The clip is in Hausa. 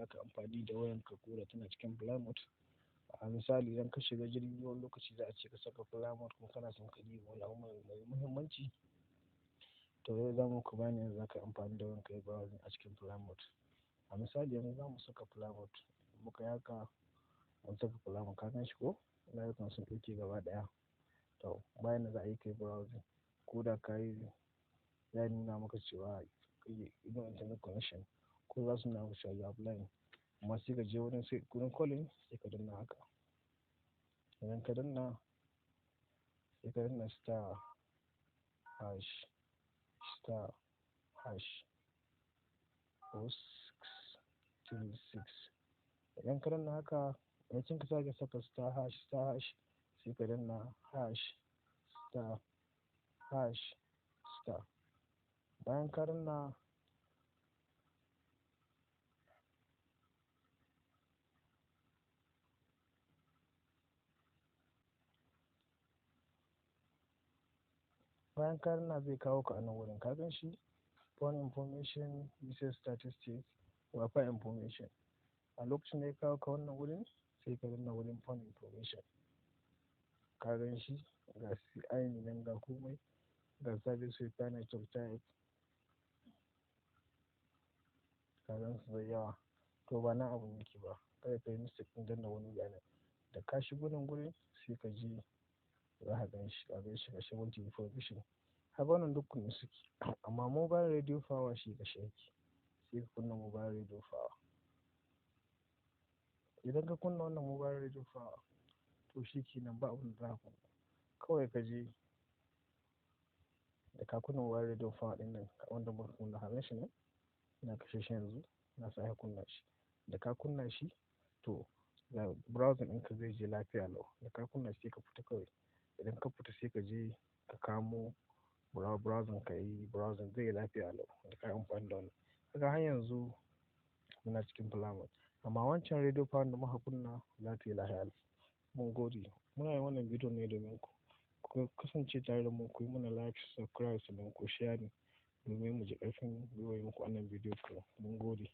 zaka amfani da wayanka ko da tana cikin flight mode. A misali, idan ka shiga jirgi wani lokaci za a ce ka saka flight mode kuma kana son ka duba wani abu mai muhimmanci. To yau za mu ku bayani yadda zaka amfani da wayanka yi browsing a cikin flight mode. A misali, yanzu za mu saka flight mode. Muka yi haka, mun saka flight mode. Ka ganshi ko? Layukan sun ɗauke gaba ɗaya. To, bayan da za a yi kai browsing ko da ka yi, ya nuna maka cewa no internet connection ko za su nuna maka cewa you are blind. Amma sai ka je wurin sai wurin calling sai ka danna haka. Idan ka danna, sai ka danna star hash star hash 4636. Idan ka danna haka, maimakon ka sake saka star hash star hash, sai ka danna hash star hash star. Bayan ka danna, bayan ka danna zai kawo ka a nan wurin. Ka gan shi? Phone information, usage statistics, Wi-Fi information. A lokacin da ya kawo ka wannan wurin, sai ka danna wurin phone information. Ka gan shi? Ga CI nan, ga komai, ga service repair, network type. Ka gan su da yawa. To, ba nan abun yake ba. Kada ka yi mistake ɗin danna wani wuri anan. Da ka shigo nan gurin sai ka je za ka gan shi. Ka gan shi gashi VoLTE information. Kaga wannan duk kunne suke. Amma mobile radio power shi kashe yake. Sai ka kunna mobile radio power. Idan ka kunna wannan mobile radio power, to shi ke nan, ba abun da za ka kunna. Kawai ka je da ka kunna mobile radio power ɗin nan wanda muka kunna, ka gan shi nan? Ina kashe shi yanzu. Na sake kunna shi. Da ka kunna shi, to browsing ɗinka zai je lafiya lau. Da ka kunna shi sai ka fita kawai. Idan ka fita sai ka je ka kamo browsing, ka yi browsing, zai yi lafiya lau da ka yi amfani da wannan. Kaga har yanzu muna cikin flight mode. Amma wancan radio power da muka kunna za ta yi lafiya lau. Mun gode. Muna yin wannan bidiyon ne domin ku. Ku kasance tare da mu, ku yi mana like, subscribe, sannan ku share domin mu ji ƙarfin gwiwar muku wannan bidiyo. Mun gode.